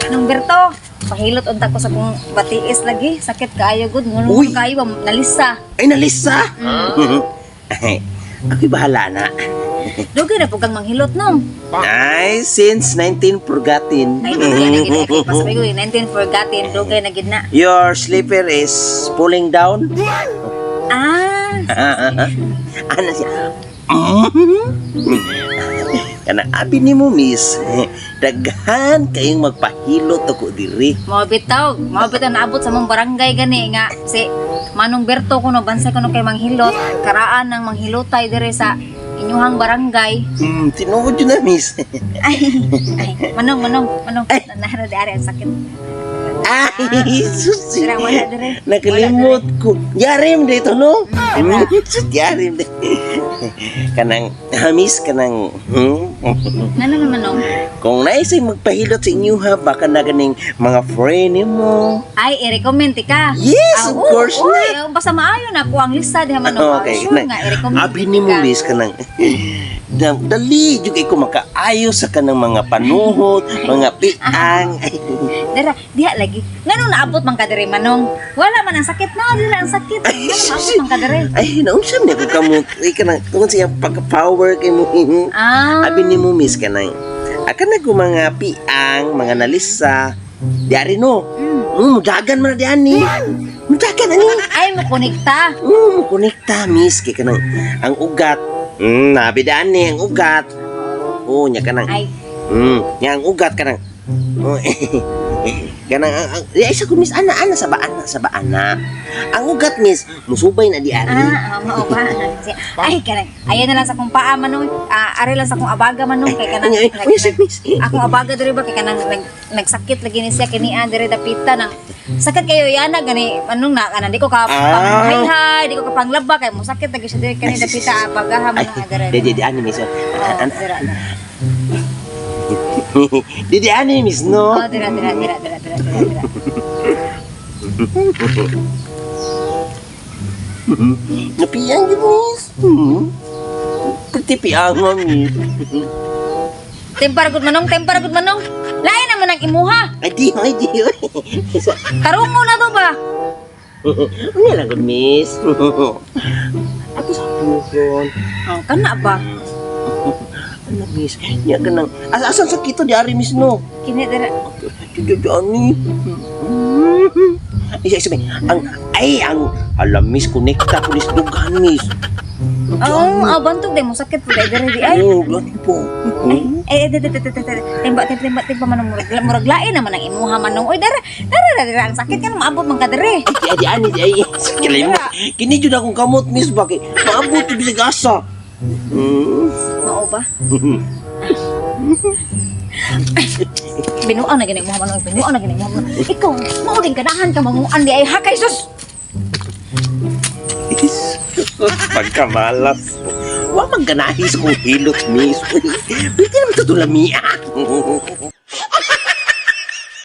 Nung Berto, pahilot unta ko sa kong batiis lagi. Sakit kaayo gud. Ngunong Uy! kaayo ba nalisa. Ay, nalisa! Ay, ako'y bahala na. Dugay na po kang manghilot nong. Ay, since 19 forgotten. Ay, dugay na gid na. Pasabi ko, 19 forgotten. Dugay na gid na. Your slipper is pulling down. Ah, Ano siya? Kana abi ni mo, miss. Daghan kayong magpahilot ako diri. Mao bitaw, mao bitaw naabot sa mong barangay gani nga si Manong Berto kuno bansay kuno kay manghilot, karaan ng manghilotay dire sa inyuhang barangay. Tinuod yun na, miss. Ay, ay, manong, manong, manong. Nahara di ari ang sakit. Ay, sus. Dira wala dire. Nakalimot ko. Yarim dito, no? Sus, yarim dito. Kanang, miss, kanang, Ngano naman manong? Kung naisay magpahilot sa inyo ha, baka na ganing mga friend mo. Ay, i-recommend ka. Yes, of Ah, oo, course uy, basta maayo na po ang lista diha manong. Okay. Sure nga i-recommend. Abi ni mo, ka. miss, kanang, dali, jud kay ko makaayo sa kanang mga panuhot, mga piang. Ay, Dara, diha lagi. Ngano naabot man ka dire manong? Wala man ang sakit na, dira ang sakit. Ngano naabot man ka dire? Ay, naunsa man ko kamot. Ay, kanang, tungod sa iyang pagka-power kay mo. Ah. Abi ni mo, miss, kanang, akan na ko mga piang, mga nalisa. Diari no. Dagan man na diyan ni. Mudagan ani. Ay, mo konekta. Konekta, miss, kay kanang ang ugat. Nabi daan ni ang ugat. Oh, nya kanang. Ay, Nya ang ugat kanang. Oh, kanang ang, ay, sa ko, miss, ana ana sa ba ana sa ba ana. Ang ugat, miss, musubay na di ari. Ah, mao ba? Ay, kanang. Ayan na lang sa kong paa manong. Ah, ari lang sa kong abaga manong kay kanang. Ay, ay, ay, miss. Akong abaga diri ba kay kanang nagsakit lagi ni siya kini diri dapita nang sakit kayo yana gani manong na kanang di ko ka panghay di ko ka panglaba kay mo sakit lagi siya diri kani dapita abagaha Ay, manong diri. di di di ani, miss. Oh, Ana. dira. Di di ani, miss, no. Oh, dira dira dira dira dira dira. Dira. Napiyang gid, miss. Pati piang mo, miss. Tempar gud manong, tempar gud manong. Lain naman ang imuha. Ay di, ay di. Oy. Tarungo na to ba? Ano lang gud, miss. Ato sa puson. Oh, kana ba? Ano, miss? Nya kanang asa asan sa kito di ari, miss, no? Kini dira. Di di ani. Isa isa may ang ay ang alam, miss, konekta ko ni dughan, miss. Oh, ah, bantog day mo sakit po day diri di ay. Oh, gani po. Eh, eh, de, de, de, de, de, de. Timba, timba, timba, timba, manong murag, murag lain naman ang imuha manong. Oy, dara, dara, dara, dara, ang sakit ka na maabot man ka dere. Ay, di ani di ay. Kilay mo. Kini jud akong kamot, miss, ba kay maabot jud sa gasa. Mao ba? Binuang na gani imuha manong, binuang na gani imuha manong. Ikaw, mao din kanahan ka manguan di ay hakay sus. Pagkamalas. Wa man ganahi sa kong hilot, miss. Pwede naman ito lamia.